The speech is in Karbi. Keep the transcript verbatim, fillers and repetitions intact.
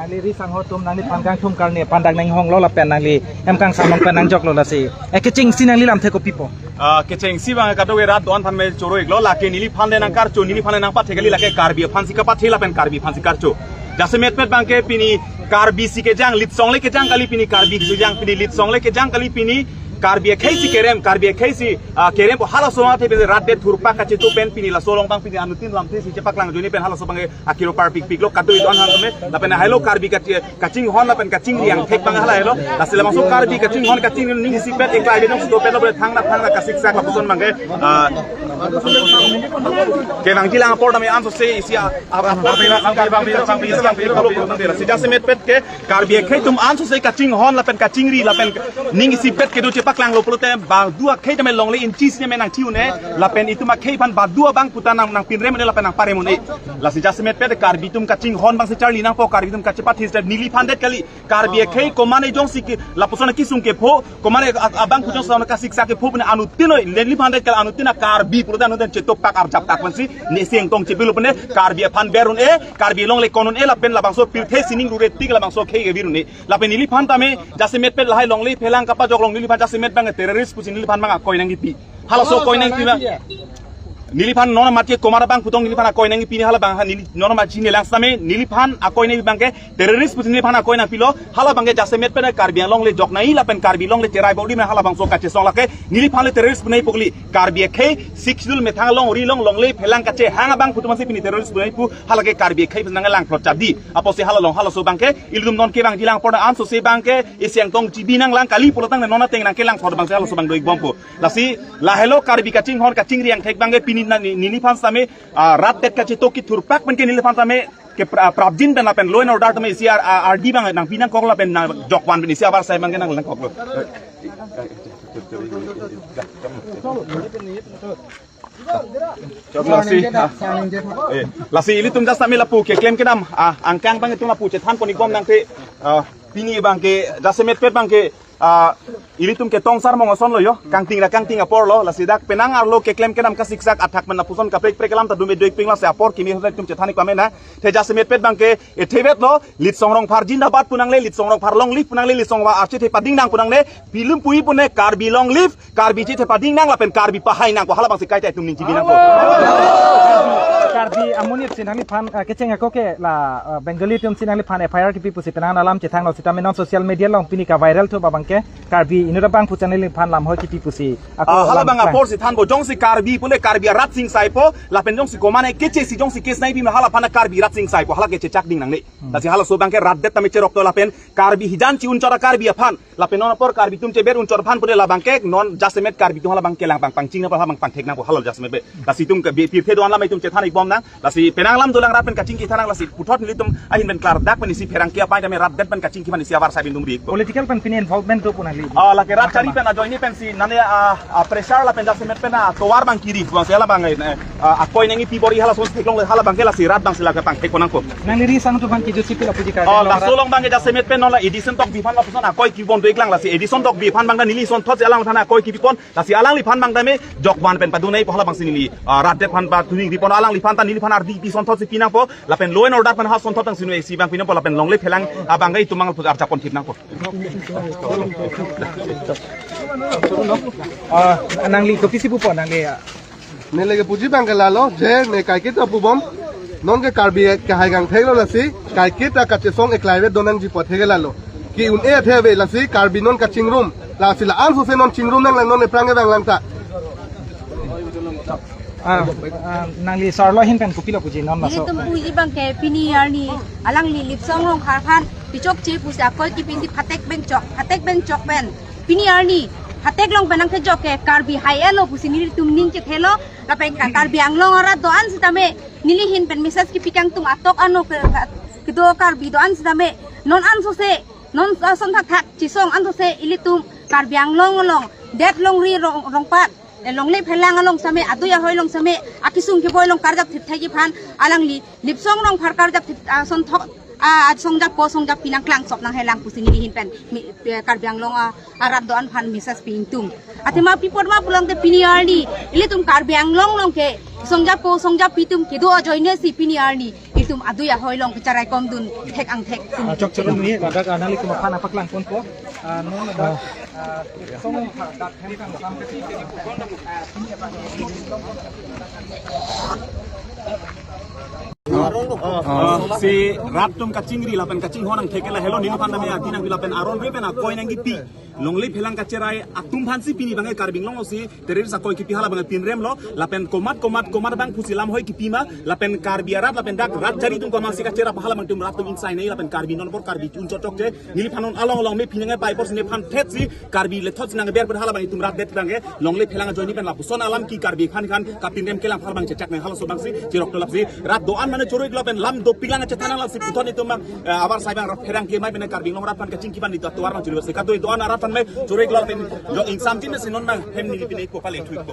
Nangli ri sangho atum nangliphan kangthum karne aphan dak nanghonglo lapen nangli hem kangsam along pen nangjoklo lasi. Eh, kechengsi nangli lamthe kopi po? Ah, kechengsi abang kadokave rat do-an aphan me choro-iklo, lake neliphan le nangkarcho, neliphan le nangpathe kali, lake Karbi aphansi kapathe lapen Karbi aphansi karcho. Jasemetpet abangke pini Karbi si kejang, litsong le kejang kali pini Karbi si kejang, pini litsong le kejang kali pini Karbi akhei si kerem, Karbi akhei si, ah, kerem pu halaso athe pini rat det thurpak kachetu pen pini laso along abang pini anuttin lamthe si chepaklang ajoine pen halaso abangke akiro parpikpiklo kado itu anhang keme, lapen helo Karbi kache-, kachinghon lapen kachingri angthek abang hala helo. Lasi labangso Karbi kachinghon kachingri ning isipet eklai benong sudopetlo bre thangna thangna kasiksak lapuson abangke, ah, kevangjilang apor tame ansose isi a, a, a, si jasemetpet ke Karbi akhei atum ansose kachinghon lapen kachingri lapen ning isipet kedo chepaklanglo pulote badu akhei tame longle inchi si me nangthi un-e lapen itum akhei aphan badu abang puta nang, nangpinrem un-e lapen nangparem un-e. Lasi jasemetpet Karbi atum kachinghon abangsi charli nangpo, Karbi atum kachepathe neliphan det kali. Karbi akhei komane jongsi ke lapuson akesung kepho, komane a-, abang pu jongsi kasiksak kepho pune anuttin noi, neliphan det kali anuttin a Karbi pulote anuttin chetok tak arjap tak pensi ne seng tong chepilo pune Karbi aphan ber un-e, Karbi along le kon un-e lapen labangso pirthe sining rure tik labangso akhei kevir un-e. Lapen neliphan tame jasemetpet lahai longle phelang kapajok along neliphan jasemet abang terrorist pusi neliphan abang akoi nangkipi. Halaso akoi nangkipi abang. Neliphan non amat ke komat abang putong neliphan akoi nangkipi ne hala abang ha neli non amat chini lang same neliphan akoi nangkipi abangke terrorist pusi neliphan akoi nangpilo, hala abangke jasemetpet Karbi Anglong le jok nai lapen Karbi along le cherai bokdi me hala abangso kachesong lake neliphan le terrorist pu nangpo kali. Karbi akhei Sixth Schedule methang along ori along longle phelang kachehang abang pu atum si pini terrorist pu nangpo, halake Karbi akhei pen nanglang plot chadi. Apotsi hala along halaso abangke ilitum non kevangjilang apor ansose abangke isi angtong chibi nanglang kali pulotangte non ateng nangkelang apor abangsi halaso abang do-ik bompo. Lasi lahelo Karbi kachinghon kachingri angthek abangke pini na ni, neliphan same, ah, rat det kachetok kethurpak penke neliphan same ke pra-, prapjin pen lapen law and order tame isi ar, ar, ardi abang nangpi nangkok lapen nangjokvan pen isi avarsai abangke nanglangkoklo. Lasi, ah, eh, lasi ilitum just tame lapu keklem kedam, ah, angkang abang itum lapu chethan pon-ik bom nangte, ah, pini abangke jasemetpet abangke, ah, ilitum ke tongsar mong asonlo yo, kangting ra kangting aporlo, lasi dak penang arlo keklem kedam kasiksak athak pen lapuson kaprek prek alam ta dum do-ik ping lasi apor kimi itum chethan-ik pame nang, te jasemetpet abangke, ethevetlo, Litsong Rongphar jindabad pu nangle, Litsong Rongphar long live pu nangle, Litsong Rongphar archethe pading nang pu nangle, pilim pui pune Karbi long live, Karbi chethe pading nang lapen Karbi pahai nang pu hala abangsi kaita itum ning chibi nangpo. Karbi amonit si nangliphan, ah, kecheng ako ke la, ah, Bengali atum si nangliphan F I R kipi pusi penang alam chethanglo sitame non social media along pini kaviral thu abangke Karbi inut abang pu channel liphan lamhoi kipi pusi. Ako ah, hala abang lamklang. Apor si thanpo jongsi Karbi pule Karbi arat sing saipo, lapen jongsi komane keche si jongsi case nangpi me hala aphan Karbi rat sing saipo, hala kechechak ding nangne. Hmm. Lasi halaso abangke rat det tame cherokto lapen Karbi hijan chi-un chora Karbi aphan. Lapen non apor Karbi atum cheber un chor aphan pule labangke non jasemet Karbi atum hala abangke lang pang pangching nangpo hala abang pangthek nangpo hala jasemet be. Lasi itum ke bi pirthe do-an lam itum chethan-ik bom nang. Lasi penang alam dolang rat pen kachingki than nang lasi puthot nelitum ahin pen klardak pen isi pherangke apai tame rat det pen kachingki aphan isi avarsai pen dum ri-ikpo. Political pen pini involvement do pu nangli. Ah, lake rat chari pen ajoine pensi nane, ah, ah, pressure lapen jasemet pen, ah, tovar abang kiri abangsi hala abang, eh, ah, akoi nangkipi bor-i halason theklongle hala abangke lasi rat abangsi lake pangthek pon nangpo. Nangli ri sang atum aphan kejut sipil apuji ka. Oh, laso along abangke jasemet pen non la Edison Tokbi aphan lapuson akoi kipon do-iklang lasi Edison Tokbi aphan abangke neli sonthotsi alangphan akoi kipipon lasi alangliphan abang tame jokvan pen padun nangpo hala abangsi neli, ah, rat det aphan padun nangpipon alangliphan ta neliphan ardi pi sonthotsi pi nangpo lapen law and order aphan ha sonthot abangsi nu isi abang pi nangpo lapen longle phelang abangke itum mangal pujar japon thip nangpo. Ah, nangli kopisi pupo nangli, ah, neli kepuji abangke lalo, je ne kaiketa pubom, non ke Karbi kehai kangtheklo lasi, kaiketa kachesong eklai ave do nangji pu athe ke lalo. Ki un-e athe ave lasi, Karbi non kachingrum, lasi la-an sose non chingrum nanglang non ephrang kevang lang ta. Ah, ah, nangli sarlo ahin pen kopilo puji non laso. Nelitum puji abang ke pini arni alangli Lipsong Rongphar aphan pichokche pusi akoi kipisi phatek bengchok, phatek bengchok pen pini arni phatek along pen nangkejok ke Karbi hai-etlo pusi nelitum ning chethelo, lapen ke Karbi Anglong arat do-an sitame neli ahin pen message kipi kangtung atok ano ke, kedo Karbi do-an sitame non ansose, non, ah, son thakthak chisong ansose ilitum Karbi Anglong along det longri rong, rongpat, eh, longle phelang along sitame, adui ahoi along sitame akesung keboi along karjap thipthai aphan alangli Lipsong Rongphar karjap thip, ah, son thok, ah, songjapo songjapi nangklang sop nanghelang pusi neli ahin pen mi, eh, Karbi Anglong, ah, arat do-an aphan message pi ingtung. Athema pi apot ma pulote pini arni ilitum Karbi Anglong along ke songjapo songjapi atum kedo ajoine si pini arni ilitum adui ahoi along kecharai komdun thek angthek si. Ah, chokche lo mi, ladak, ah, nanglitum aphan nangpaklang ponpo. Ah, non ladak, ah, song dak hem kang sam kati. Ah, si rat atum kachingri lapen kachinghon angthek ke lahelo, neliphan tame ati nangpi lapen aron ave pen akoi nangkipi. Longle phelang kacherai atum aphansi pini abang ke Karbi Anglong alongsi terrorist akoi kipi, hala abang pinremlo, lapen komat komat komat abang pusi lam hoi kipi ma, lapen Karbi arat lapen dak rat chari atum komatsi kacherap, hala abang atum rat atum insai nai lapen Karbi non apor Karbi un chot chokche, neliphan non along along me pini nge pai apotsi nephan thetsi Karbi lethotsi nangber pen hala abang atum rat det abang ke longle phelang ajoine pen lapuson alam ke Karbi aphan kan kapinrem kelang, hala abang chechak nang halaso abangsi cherok tolapsi rat do-an mane choro-iklo pen lam dopiklang chethan nang lasi puthot nelitum abang, eh, abar sai abang rat pherang ke mai pen Karbi Anglong rat aphan kachingki abang nelitum atovar abang choro-iklo si kadoi do-an arat aphan me choro-iklo pen jo ingsam tin si non abang hem neli pine ko pale thuikpo.